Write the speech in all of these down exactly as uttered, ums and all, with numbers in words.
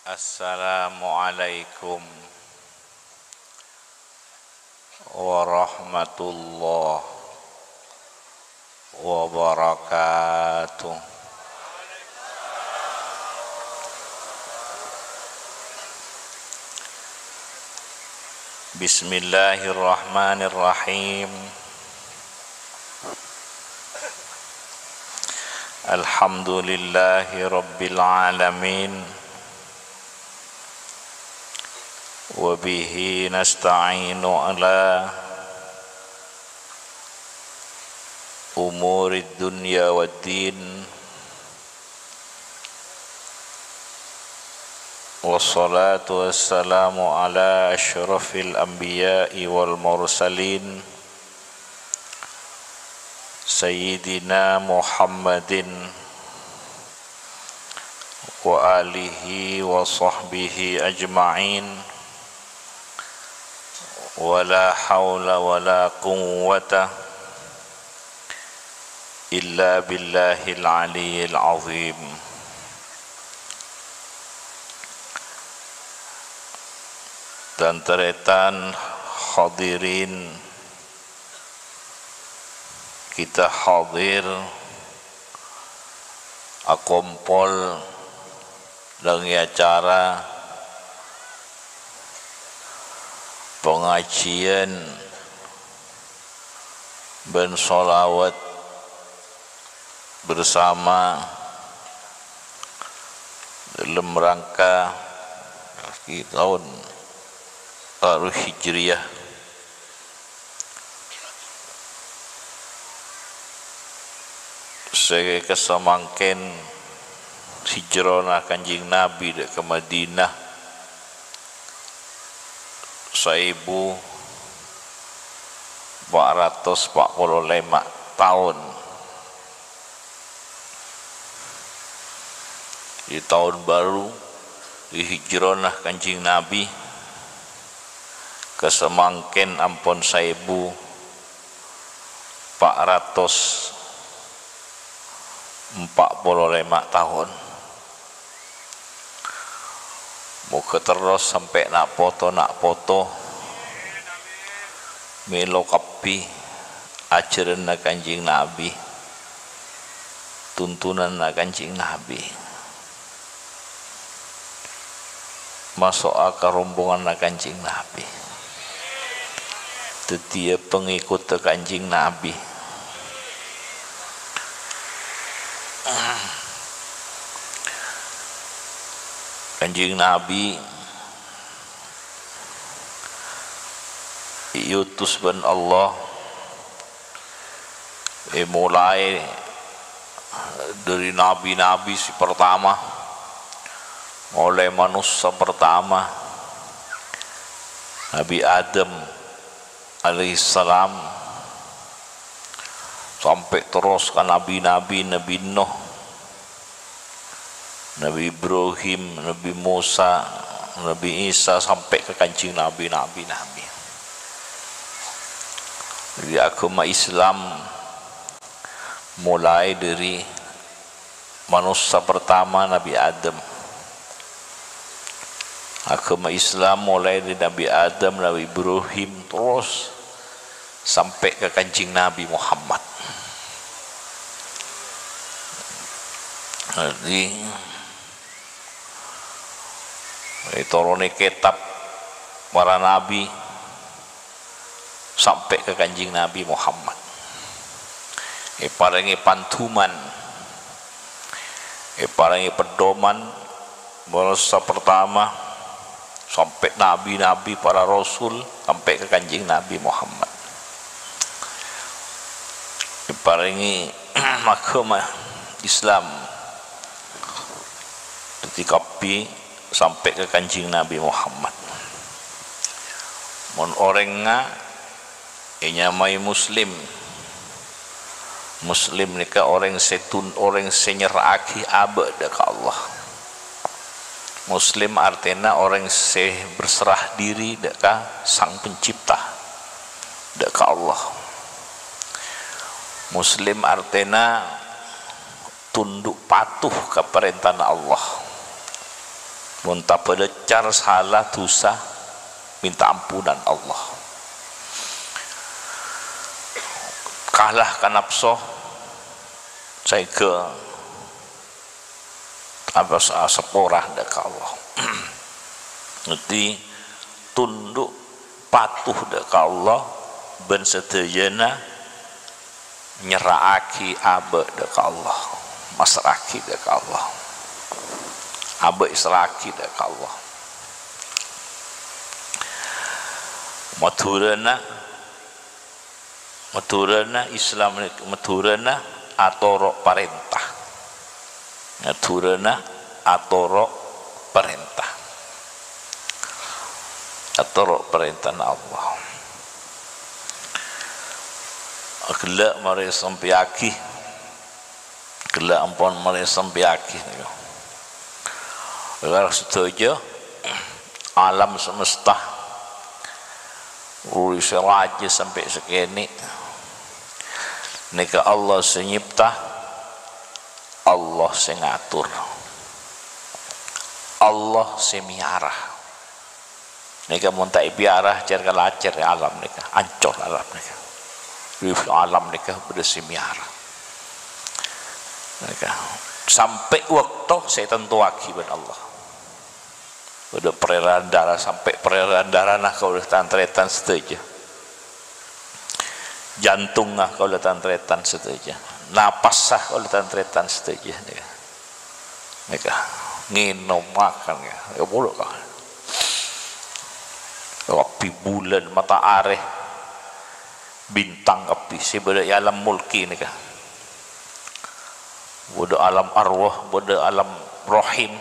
Assalamualaikum warahmatullahi wabarakatuh. Bismillahirrahmanirrahim. Alhamdulillahi rabbil alamin. Wa bihi nasta'inu ala umurid dunya wad din. Wassalatu wassalamu ala asyrafil anbiya'i wal mursalin, Sayyidina Muhammadin wa alihi wa sahbihi ajma'in. Wa la haula wa la quwwata illa billahil aliyyil azim. Tan-tarètan hadirin, kita hadir akompol dâlem acara pangajiyân bân sholawat bersama dalam rangka taon baru Hijriyah. Sè kasamangkèn hijrana Kanjeng Nabi dâ' ka Madinah, saèbu empa' ratos empa' polo lèma' taon. È taon baru, è hijrana Kanjeng Nabi, kasamangkèn ampon saèbu empa' ratos empa' polo lèma' taon. Moghâ terros sampè' na' poto-na' poto mèlo kabbhi ajhârânna Kanjeng Nabi, tuntunanna Kanjeng Nabi. Maso'a ka rombonganna Kanjeng Nabi. Dhâddhiyâ pangèkotta Kanjeng Nabi. Kanjeng Nabi èutus bân Allah, è molaè dâri nabi-nabi sè pertama, molaè manossa pertama, Nabi Adam alaihissalam, sampè' terros ka nabi-nabi, Nabi Nuh, Nabi Ibrahim, Nabi Musa, Nabi Isa, sampè' ka Kanjeng Nabi, nabi-nabi. Jadi, aghâma Islam molaè dâri manossa pertama, Nabi Adam. Aghâma Islam molaè dâri Nabi Adam, Nabi Ibrahim, terros sampè' ka Kanjeng Nabi Muhammad. Jadi, ètoronè kètab para nabi sampè' ka Kanjeng Nabi Muhammad. Èparèngè panduman, èparèngè pedoman, manossa pertama, sampè' nabi-nabi, para rasul, sampè' ka Kanjeng Nabi Muhammad. Èparèngè aghâma Islam. Dhâddhi kabbhi sampè' ka Kanjeng Nabi Muhammad. Mon orèngnga ènyamaè Muslim. Muslim nèka orèng sè tun-, orèng sè nyerra'aghi abâ' dâ' ka Allah. Muslim artèna orèng sè berserah diri dâ' ka Sang Pencipta, dâ' ka Allah. Muslim artèna tunduk patuh ka parèntana Allah. Mon tabâlâccar sala dhusa, minta ampunan Allah. Kala ka napso, saèngghâ apa, sa-, sapora dâ' ka Allah. Ngerti, tunduk patuh dâ' ka Allah, bân sadhâjâna nyerra'aghi abâ' dâ' ka Allah, massra'aghi dâ' ka Allah. Abâ' èsra'aghi dâ' ka Allah. Madhurâna, Madhurâna Islam, Madhurâna atoro' parènta. Madhurâna atoro' parènta. Atoro' parèntana Allah. Ghellâ' marè sampèyaghi. Ghellâ' ampon marè sampèyaghi nèka. Ghellâ' sadhâjâ alam semesta, ḍâri sè rajâ sampè' sè kènè', nèka Allah sè nyèpta, Allah sè ngator, Allah sè mèyara. Nèka mon ta' èpèyara, cèr-kalacèr alam nèka, ancor alam nèka. Alam nèka bâḍâ sè mèyara. Nèka. Sampè' bâkto sè ètantowaghi bân Allah. Bâḍâ parèran ḍâra, sampè' parèran ḍârâna kaulâ tan-tarètan sadhâjâ. Jantongnga kaulâ tan-tarètan sadhâjâ. Napassa kaulâ tan-tarètan sadhâjâ. Nèka. Nèka. Ngènom, makan, ya. Ya, polo, ka. Kabbhi bulân, mata'arè, bintang kabbhi sè bâḍâ è alam mulki nèka. Bâḍâ alam arwah, bâḍâ alam rahim.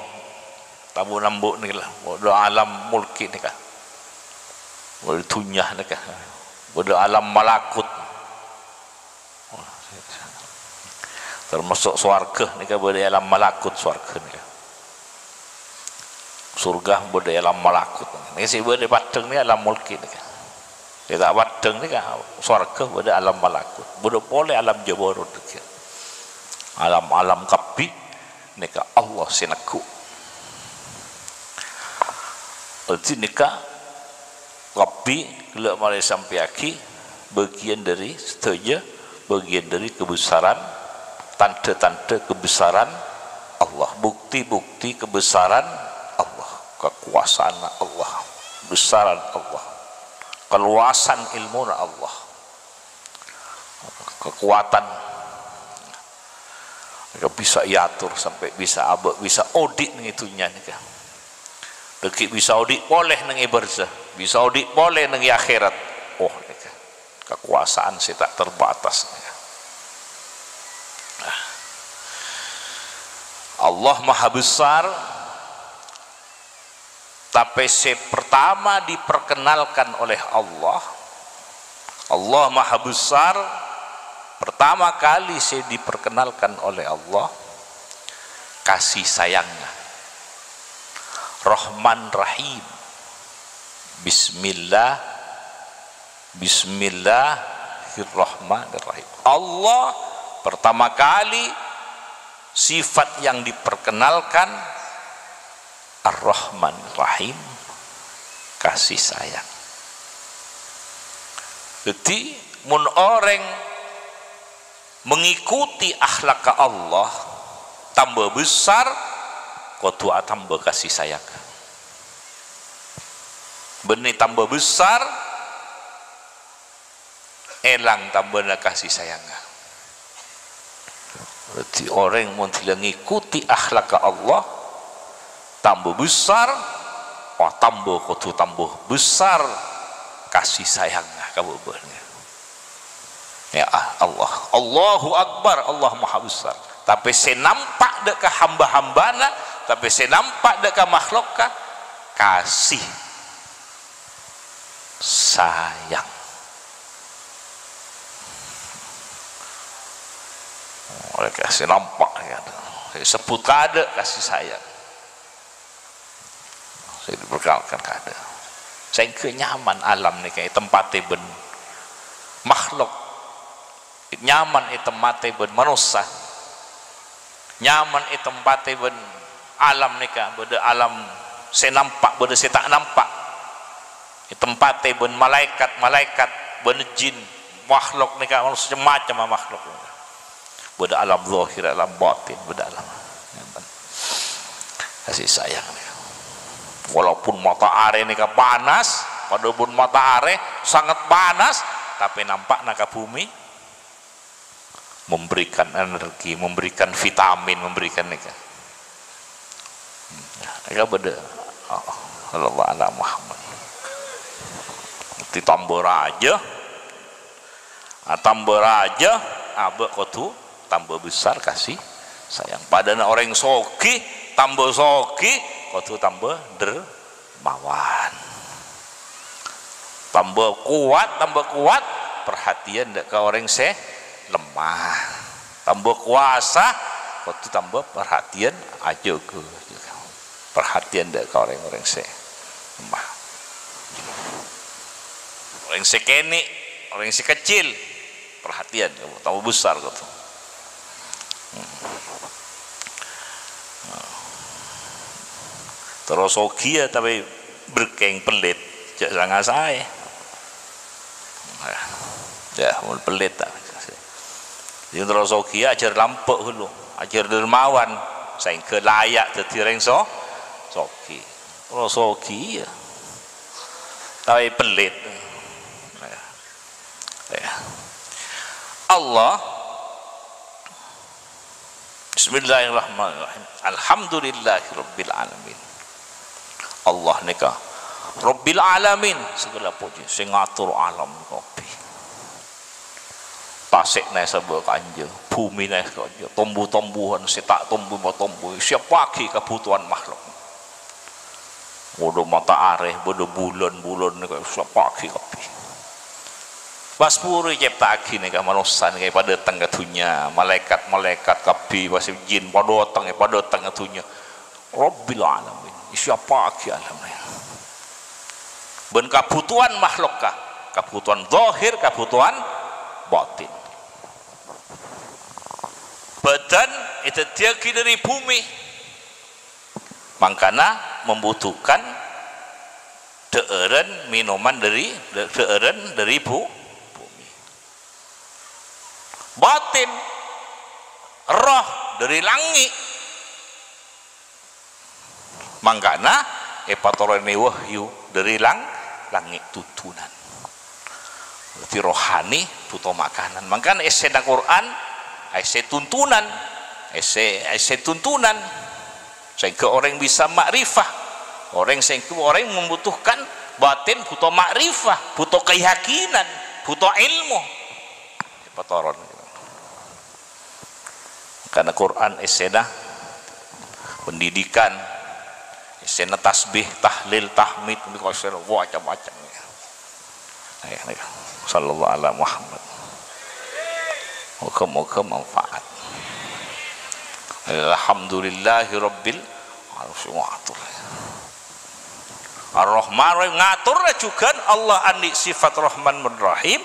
Tabu nambu nèka la, bâḍâ alam mulki nèka. Bâḍâ dhunnya nèka. Bâḍâ alam malakut. Termasuk sowarghâ nèka bâḍâ è alam malakut sowarghâ nèka. Surga bâḍâ è alam malakut. Nèka sè bâḍâ paḍḍhâng nèka alam mulki nèka. Sè ta' paḍḍhâng nèka sowarghâ bâḍâ alam malakut. Bâḍâ polè alam jabarut nèka. Alam-alam kabbhi nèka Allah sè neggu'. Dhâddhi nèka kabbhi ghellâ' marè sampèyaghi bâgiyân ḍâri sadhâjâ, bâgiyân ḍâri kebesaran, tandhâ-tandhâ kebesaran Allah, bukti-bukti kebesaran Allah, kakowasaanna Allah, kebesaran Allah, kaluwasan èlmona Allah. Kakowadhân. Nèka bisa èator sampè' bisa abâ', bisa oḍi' neng è dhunnya nèka. Ḍâgghi' bisa oḍi' polè neng è barzah, bisa oḍi' polè neng è akhèrat. Oh, nèka. Kakowasaanna sè ta' terbatas nèka. Allah Maha Besar. Tapè sè pertama diperkenalkan oleh Allah, Allah Maha Besar, pertama kali sè diperkenalkan oleh Allah, kasih sayangnya. Rahman Rahim. Bismillah, Bismillahirrahmanirrahim. Allah pertama kali sifat yang diperkenalkan Ar-Rahman Rahim, kasih sayang. Dhâddhi, mon orèng mengikuti akhlakka Allah, tamba besar, kodhu atamba kasih sayang. Bânnè tamba besar, èlang tambâna kasih sayangngâ. Dhâddhi, orèng mon dhilâ ngikuti akhlakka Allah, tamba besar, wah, tamba, kodhu tamba besar kasih sayangngâ ka bâbâna. Ya, ah, Allah. Allahu Akbar, Allah Maha Besar. Tapè sè nampa' ḍâ' ka hamba-hambana, tapè sè nampa' ḍâ' ka makhlukka, kasih sayang. Oleh kasih nampa', ya. Sè èsebbhut kaḍâ' kasih sayang. Sè diperkenalkan kaḍâ'. Saèngghâ nyaman alam nèka ètempatè bân makhluk. Nyaman ètempatè bân manossa. Nyaman ètempatè bân alam nèka, bâḍâ alam Sè nampa' bâdâ sè ta' nampa'. È tempattè bân malaèkat-malaèkat, bân jin, makhluk nèka, macem-macem makhluk. Bâdâ alam zahir, alam batin, bâdâ alam. Kasih sayang. Walaupun mata arè nèka panas, padâ bân mata arè sangat panas, tapè nampa'na ka bhumè, memberikan energi, memberikan vitamin, memberikan nèka. Nèka bâdâ, oh, sallallahu ala Muhammad. Ditambâ rajâ, ah, tambâ rajâ, abâ' kodhu tambâ besar kasih sayang. Padâna orèng soghi, tambâ soghi, kodhu tambâ der-, mawan. Tambâ kowat, tambâ kowat, perhatian dâ' ka orèng sè lemah. Tambâ kowasa, kodhu tambâ perhatian, ajâgâ. Perhatian dâ' ka orèng-orèng sè lemah. Orèng sè kènè', orèng sè kecil, perhatian, tambâ besar kodhu. Terros soghi, ya, tapè berkèng, pellit, jhâ' sanga saè. Ya, mon pellit, ta'. Sè terros soghi, ya, ajhâr lambâ' ghâllu, ajhâr dermawan, saèngghâ layak dhâddhi orèng so-, soghi. Terros soghi, ya. Tapè pellit. Ya. Ya. Allah. Bismillahirrahmanirrahim. Alhamdulillahirabbil alamin. Allah nèka Rabbil alamin, segala puji, sè ngatur alam kabèh. Tasè'na èsabâ' kanja, bhumina èsabâ' kanja, tombu-tombuhan sè ta' tombu matombu, èsiappaghi kabhutowan makhluk. Bâdâ mata arè, bâdâ bulân, bulân nèka èsiappaghi kabèh. Pas puru ècèpta'aghi nèka manossa nèka èpadâteng ka dhunnya, malaèkat-malaèkat kabèh, pas jin padâteng, èpadâteng ka dhunnya. Rabbil alamin, èsiappaghi alam nèka. Bân kabhutowan makhlukka, kabhutowan zahir, kabhutowan batin. Bhâdhân èdhâddhiyâghi dâri bhumè. Mangkana membutuhkan dhâ'ârân mènoman dâri, dhâ'ârân dâri bu-, bhumè. Batin, roh dâri langngè'. Mangkana èpatoronè wahyu dâri lang-, langngè' tuntunan. Dhâddhi rohani bhuto makanan. Mangkana èssèna Qur'an, èssè tuntunan, èssè, èssè tuntunan. Sehingga orèng bisa ma'rifah. Orèng sehingga orèng membutuhkan batin, bhuto ma'rifah, bhuto keyakinan, bhuto ilmu. Èpatoron. Karena Quran èssèna pendidikan, èssèna tasbih, tahlil, tahmid, macam-macam. Ayo, ayo. Sallallahu ala Muhammad. Moga-moga manfaat. Alhamdulillahirabbil alamin. Ar-Rahman Rahim, ngatur jhughân Allah, andi' sifat Rahman Rahim,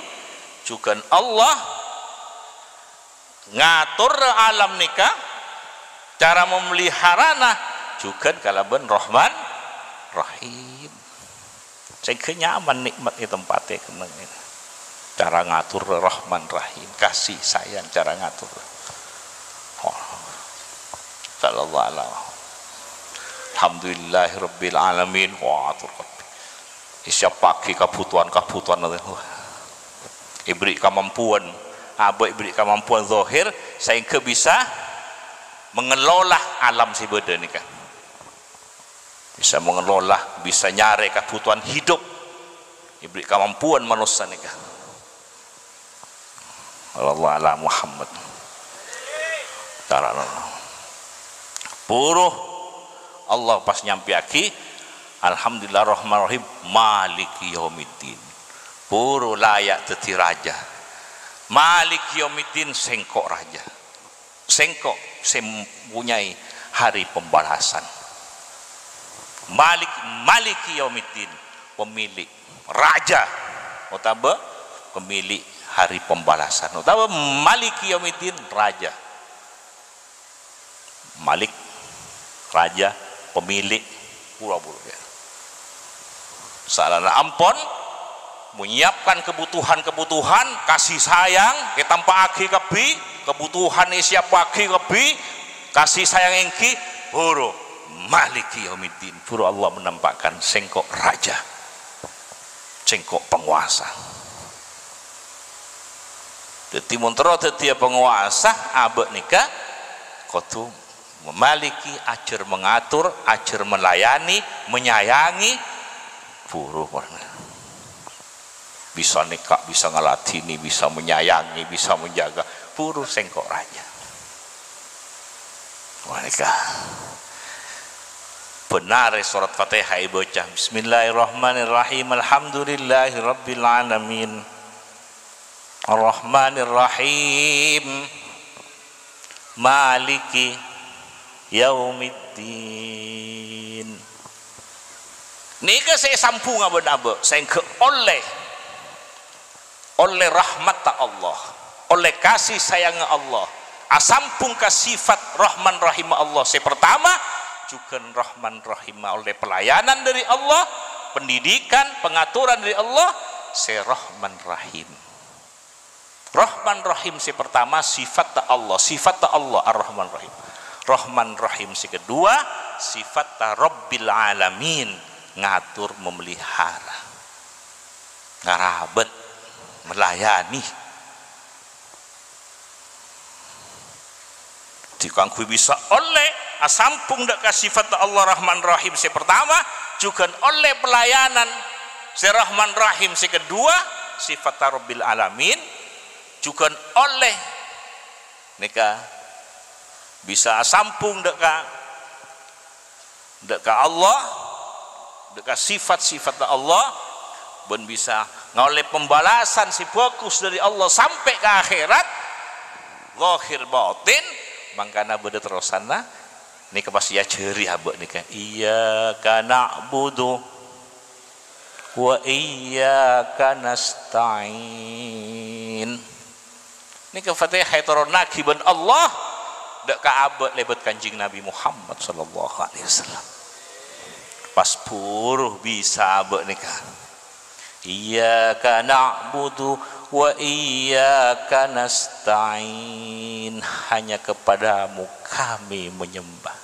jhughân Allah ngatur alam nèka, cara memeliharana jhughân kalabân Rahman Rahim. Sehingga nyaman nikmat è tempattè kennengngan. Cara ngatur Rahman Rahim, kasih sayang cara ngatur. Oh. Sallallahu alaihi. Alhamdulillahirabbil alamin. Wah, atur kabeh. Èsiappaghi kabhutowan-kabhutowan. Wah. Èberri' kamampuan, abâ' èberri' kamampuan zahir sehingga bisa mengelola alam sè bâdâ nèka. Bisa mengelola, bisa nyarè kabhutowan hidup. Èberri' kamampuan manossa nèka. Sallallahu ala Muhammad. Carana. Puru Allah pas nyampèyaghi, Alhamdulillah Rahman Rahim, Maliki Yaumiddin. Puru layak dhâddhi rajâ. Maliki Yaumiddin, sèngko' rajâ. Sèngko' sè mempunyai hari pembalasan. Malik, Maliki Yaumiddin, pemilik, raja, otabâ pemilik hari pembalasan, otabâ Maliki Yaumiddin, raja. Malik, raja, pemilik. Pura-pura, ya. Saellana ampon, menyiapkan kebutuhan-kebutuhan, kasih sayang, ètampa'aghi kabbhi, kebutuhan èsiapaghi kabbhi, kasih sayang èngghi, buru, "Maliki yaumiddin." Buru Allah menampakkan, "Sèngko' raja, sèngko' panguwasa." Dhâddhi, mon terro dhâddhiyâ panguwasa, abâ' nèka kodhu mamaliki, ajhâr mangator, ajhâr melayani, menyayangi, buru pon. Bisa nèka, bisa ngaladhini, bisa menyayangi, bisa menjaga, buru sèngko' raja. Wah, nèka. Bhender sorat Fatihah èbâca. Bismillahirrahmanirrahim. Alhamdulillahirabbil alamin. Arrahmanirrahim. Maliki yaumiddin. Nèka sè èsambhungnga bân abâ', sèngko' ollè, ollè rahmatta Allah, ollè kasih sayangnga Allah, asambhung ka sifat Rahman Rahim Allah. Sè pertama, jhughân Rahman Rahim, ollè pelayanan dâri Allah, pendidikan, pengaturan dâri Allah, sè Rahman Rahim. Rahman Rahim sè pertama, sifatta Allah, sifatta Allah Ar-Rahman Rahim. Rahman Rahim sè kedua, sifatta Rabbil Alamin, ngatur, memelihara, ngarabât, melayani. Dhi kaangghuy bisa ollè asambhung dâ' ka sifat Allah Rahman Rahim sè pertama, jhughân ollè pelayanan sè Rahman Rahim sè kedua, sifat Rabbil Alamin, jhughân ollè nèka bisa asambhung dâ' ka dâ' ka Allah, dâ' ka sifat-sifatna Allah, bân bisa ngaollè pembalasan sè bhâghus dâri Allah sampè' ka akhèrat, zahir batin, mangkana bâdâ terrosanna, nèka pas èajhâri abâ' nèka, "Iyyaka na'budu wa iyyaka nasta'in." Nèka Fatihah ètoronnaghi bân Allah dâ' ka abâ' lèbât Kanjeng Nabi Muhammad sallallahu alaihi wasallam. Pas buru bisa abâ' nèka. "Iyyaka na'budu wa iyyaka nasta'in." Hanya kepadamu kami menyembah.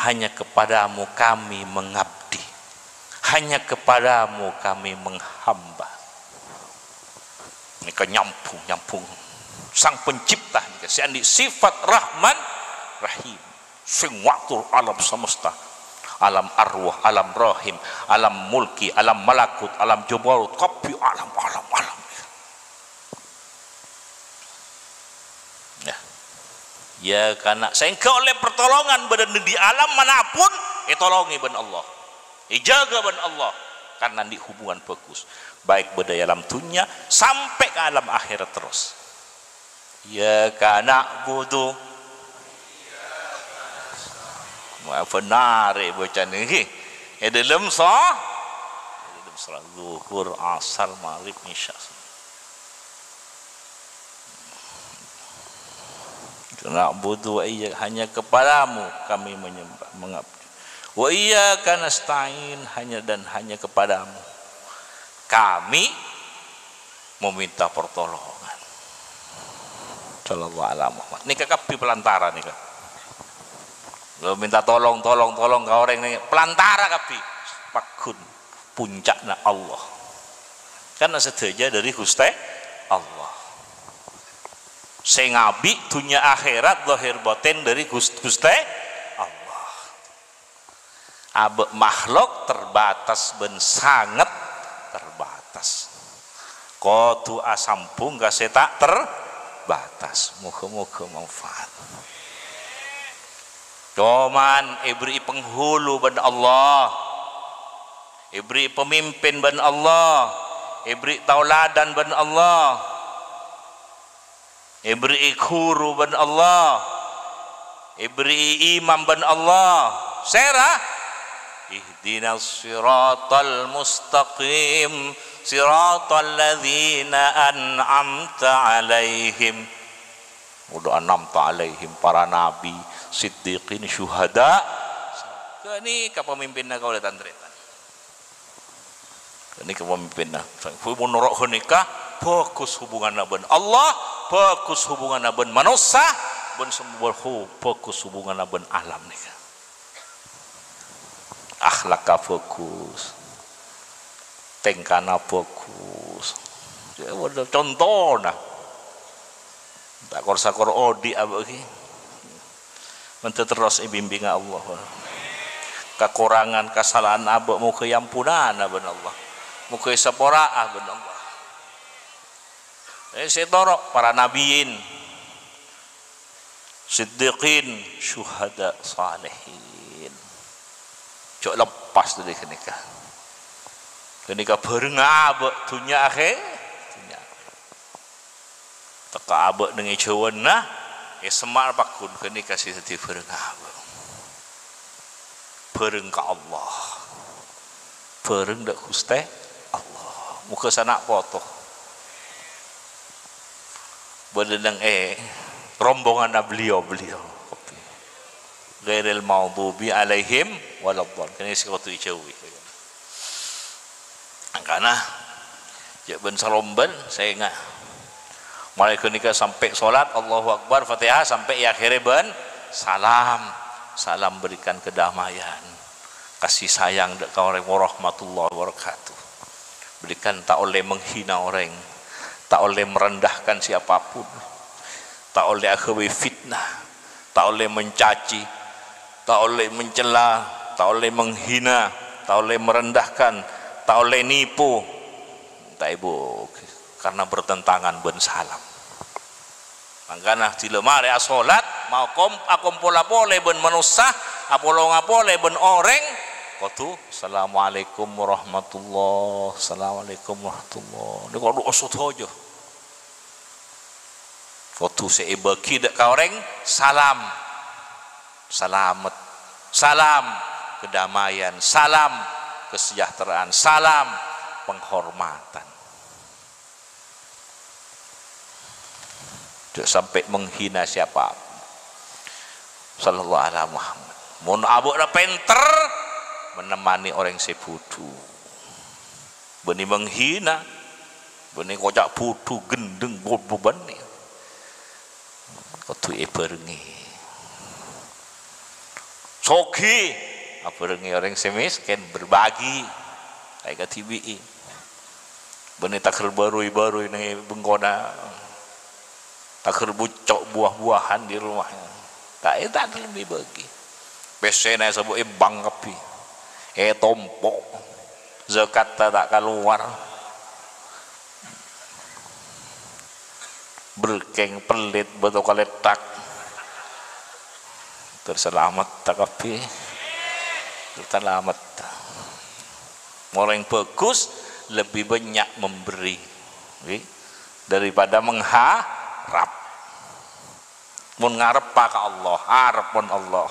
Hanya kepadamu kami mengabdi. Hanya kepadamu kami menghamba. Nèka nyambhung, nyambhung. Sang Pencipta nèka sè andi' sifat Rahman Rahim. Sè ngatur alam semesta. Alam arwah, alam rahim, alam mulki, alam malakut, alam jabarut, kabbhi alam, alam, alam. Ya. Ya, karena sehingga oleh pertolongan bâdâ di alam manapun, ètolongè bân Allah. Èjâgâ bân Allah. Karena andi' hubungan bhâghus. Baik bâdâ è alam dhunnya, sampè' ka alam akhèrat terros. Iyyaka na'budu. Wah, bhender è bâcana nèka. È dâlem sho-, è dâlem sholat Zuhur, Asar, Maghrib, Isya. Na'budu wa iyya-, hanya kepadamu kami menyembah, mengabdi. Wa iyyaka nasta'in, hanya dan hanya kepadamu kami meminta pertolongan. Sallallahu ala Muhammad. Nèka kabbhi pelantara nèka. Lo minta tolong, tolong, tolong ka orèng nèka. Pelantara kabbhi. Pagghun puncakna Allah. Karena sadhâjâ dâri Ghustè Allah. Sè ngabi' dhunnya akhèrat, zahir batin dâri Gus-, Ghustè Allah. Abâ' makhluk terbatas bân sanget terbatas. Kodhu asambhung ka sè ta' terbatas. Moga-moga manfaat. Coman èberri'i penghulu bân Allah. Èberri'i pemimpin bân Allah. Èberri'i taoladan bân Allah. Èberri'i ghuru bân Allah. Èberri'i imam bân Allah. Sèra? Ihdinas siratal mustaqim, siratal ladzina an'amta 'alaihim. Udah an'amta 'alaihim, para nabi, siddiqin, syuhada. Ghânèka pamimpinna kaulâ, tan-tarètan. Ghânèka pamimpinna. Mon noro' ghânèka, bhâghus hubunganna bân Allah, bhâghus hubunganna bân manossa, bân sem-, bhâghus hubunganna bân alam nèka. Akhlakka bhâghus, tèngkana bhâghus. Ya, bâdâ contona. Ta' kor-sakor odi' abâ' ghi. Mènta terros èbimbingnga Allah. Kakorangan, kasala'an abâ' moghâ èampunana bân Allah. Moghâ èsapora'a bân Allah. Eh, sè toro', para nabiyyin, siddiqin, syuhada, salihin. Jhâ' leppas dâri ghânèka. Ghânèka bhâreng abâ' dhunnya akhè-, dhunnya akhèrat. Tekka abâ' neng è jhâuna, è semma' pagghun ghânèka sè dhâddhi bhâreng abâ'. Bhâreng ka Allah. Bhâreng dâ' Ghustè Allah. Moghâ sana' poto. Bâdâ neng è rombonganna beliau-beliau. Ghairil maghdubi alaihim waladdallin. Kènè sè kodhu èjhâuwi. Mangkana, jhâ' bân-salombân, saènga'. Mulai ghânèka sampè' solat, Allahu Akbar, Fatihah, sampè' èakhèrè bân salam. Salam berikan kedamaian, kasih sayang dâ' ka orèng, warahmatullahi wabarakatuh. Berikan, ta' ollè menghina orèng, ta' ollè merendahkan siapapun, ta' ollè aghâbây fitnah, ta' ollè mencaci, ta' ollè mencela, ta' ollè menghina, ta' ollè merendahkan, ta' ollè nipo. Ta' èbâghi, karena bertentangan bân salam. Mangkana, dhilâ marè asolat, makom-, akompola polè bân manossa, apolonga polè bân orèng, kodhu, "Assalamualaikum warahmatullah, assalamualaikum warahmatullah." Nèko kodhu sadhâjâ. Kodhu sè èbâghi dâ' ka orèng, salam. Salamet. Salam kedamaian. Salam kesejahteraan. Salam penghormatan. Jhâ' sampè' menghina siapa. Sallallahu ala Muhammad. Mon abâ'na pènter, menemani orèng sè budhu. Bânnè menghina, bânnè koca' budhu, ghendheng, bânnè. Kodhu èbhârengngè. Soghi, abhârengngè orèng sè mèskèn, berbagi, ta' èkadhibi'i. Bânnè taghâr bârui-bârui neng è bengkona, taghâr bucco' buah-buahan di rumah. Ta', ta' lebbi bâgi. Pèssèna èsabu è bank kabbhi. Ètompo'. Zakatta ta' kalowar. Berkèng, pellit, bâto kalèthak. Tersalametta kabbhi. Tersalametta. Orèng bhâghus lebbi bânnya' memberi, ngghi, daripada mengharap. Mon ngareppa ka Allah, arep mon Allah.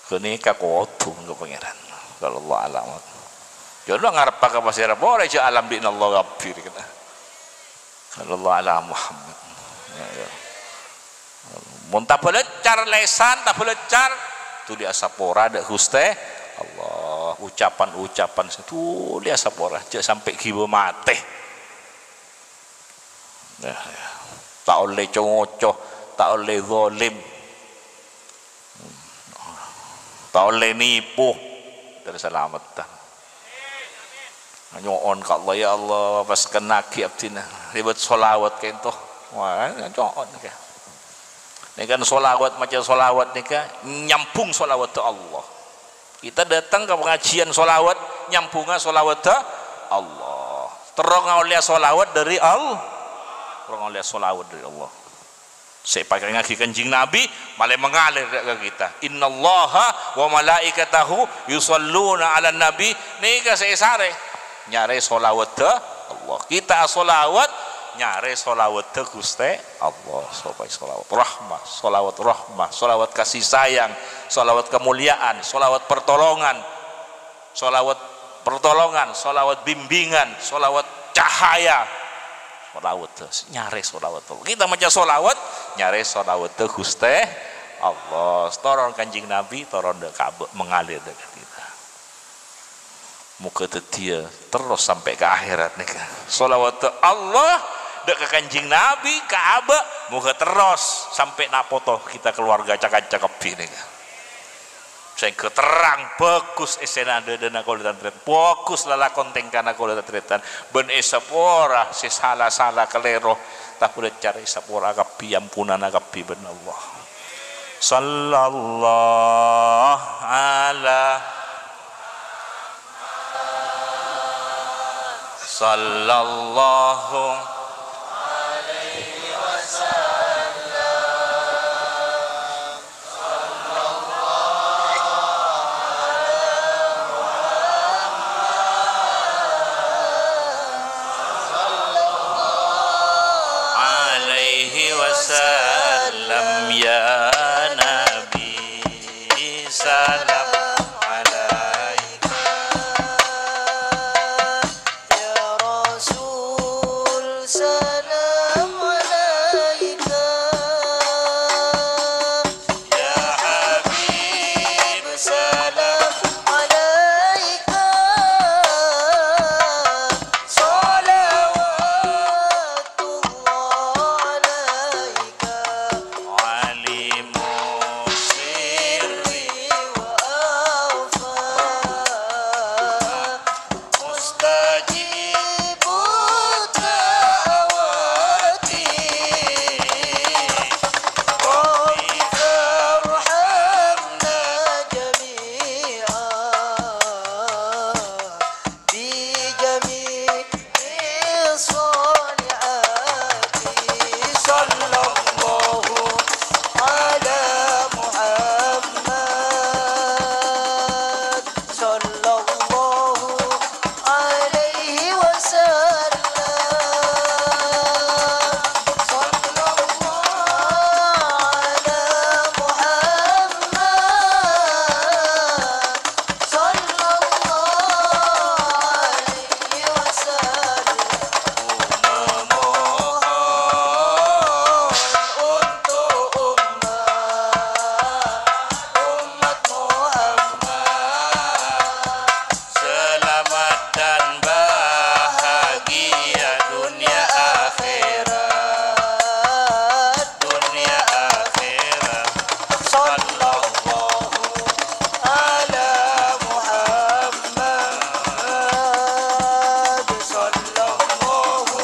Ghânèka kodhu èngghâ Pangèran. Sallallahu ala Muhammad. Jhâ' ngareppa ka pasèra polè, jhâ' alam dhinna Allah kabbhi, kèna. Sallallahu ala Muhammad. Ya, ya. Mon tabâlâccar lèsan, tabâlâccar, dhuli asapora dâ' Ghustè Allah. Ucapan-ucapan sè dhuli asapora, jhâ' sampè' ghibâ matè. Nah, ya. Ta' ollè co-ngoco, ta' ollè zalim, ta' ollè nipo. Tersalametta. Nyo'on ka Allah, "Ya Allah, pas kennaghi abdhina lèbât sholawat ka'ènto." Wah, nyo'on ka. Nèka kan sholawat, maca sholawat nèka nyambung sholawat ka Allah. Kita datang ke pengajian sholawat, nyambunga sholawat ka Allah. Terro ngaollèya sholawat dâri Allah. Terro ngaollèya sholawat dâri Allah. Sè èpakèngngaghi Kanjeng Nabi, malè mangalèr dâ' ka kita. "Innallaha wa malaikatahu yusholluna 'alan nabi." Nèka sè èsarè. Nyarè sholawat dâ' Allah. Kita asholawat, nyarè sholawat dâ' Ghustè Allah. Sopajâ sholawat rahmah, sholawat rahmah, sholawat kasih sayang, sholawat kemuliaan, sholawat pertolongan, sholawat pertolongan, sholawat bimbingan, sholawat cahaya. Sholawat, nyarè sholawat Allah. Kita maca sholawat, nyarè sholawat Ghustè Allah, toron Kanjeng Nabi, toron dâ' Ka'bah, mengalir dâ' ka kita. Moghâ dhâddhiyâ terros sampè' ka akhèrat nèka. Shalawatta Allah dâ' ka Kanjeng Nabi, Ka'bah, moghâ terros sampè' napoto kita keluarga ca-kanca kabbhi nèka. Sehingga terrang, bhâghus èssèna dâdâna kaulâ tan-tarètan, bhâghus lalakon tèngkana kaulâ tan-tarètan, bân èsapora sè sala-sala kalèro, tapolè carè sapora kabbhi, ampunana kabbhi bân Allah. Sallallahu ala, sallallahu alaihi wasallam. Alaihi wasallam, ya Nabi, salam alaika. Ya Rasul, salam alaika. Ya Habib, salam alaika. Shalawatullah alaika. Alimu sirri wa akhfa. Mustajibud da'wati, Rabbi farhamna jami'a bi jami'i shalihati. Sallallahu ala Muhammad. Sallallahu alaihi wasallam. Sallallahu ala Muhammad. Sallallahu alaihi wasallam. Memohon untuk umat, umat Muhammad. Selamat dan bahagia dunia akhirat, dunia akhirat. Sallallahu ala Muhammad, sallallahu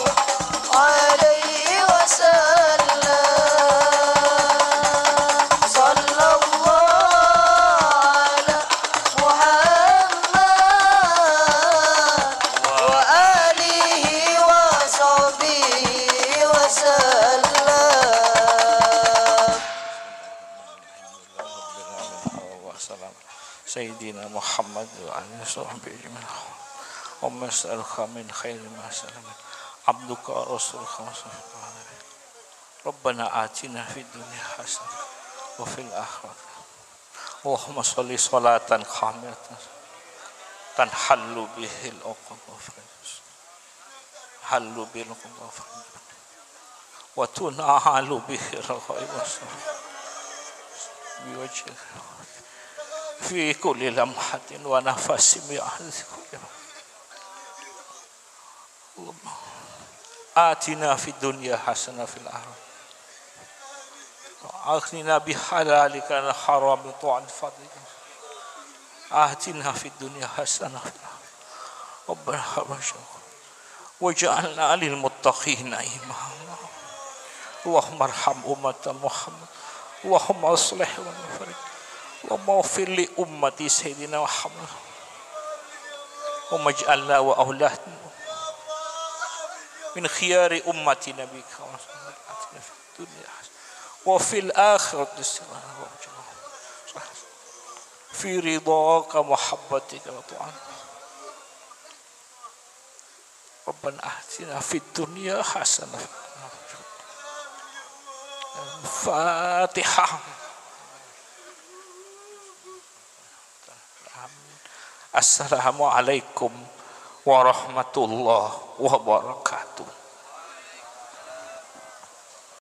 alaihi wasallam. Sallallahu ala Muhammad wa alihi wa sahbihi wa sallam. Sayyidina Muhammad wa alihi wa sahbihi ajma'in. Allahumma sa'alka min khairi ma sa'alaka abduka wa rasuluka Muhammad. Rabbana atina fid dunya hasanah wa fil akhirati. Allahumma shalli shalatan kamilatan tanhallu bihil uqad wa fariqus. Hallu bil uqad wa fariqus. Wa tunalu bihil ghaib wa sar. Biwajhil fi kulli lamhatin wa nafasin bi ahli kulli. Allahumma atina fid dunya hasanah fil akhirah. Wa aghnina bi halalika an harami ta'at fadlika. Atina fid dunya hasanah fil akhirah. Rabbana hablana waj'alna lil muttaqina imama. Allahumma arham ummata Muhammad. Allahumma aslih wa farid. Allahumma ighfir li ummati Sayyidina Muhammad. Allahumma ij'alna wa auladna min khiyari ummati nabiyika Muhammad. Atina fid dunya hasanah wa fil akhirati hasanah wa qina adzabannar. Fi ridhaka wa mahabbatika wa ta'atika. Rabbana atina fid dunya hasanah. Fatihah. Assalamualaikum warahmatullahi wabarakatuh.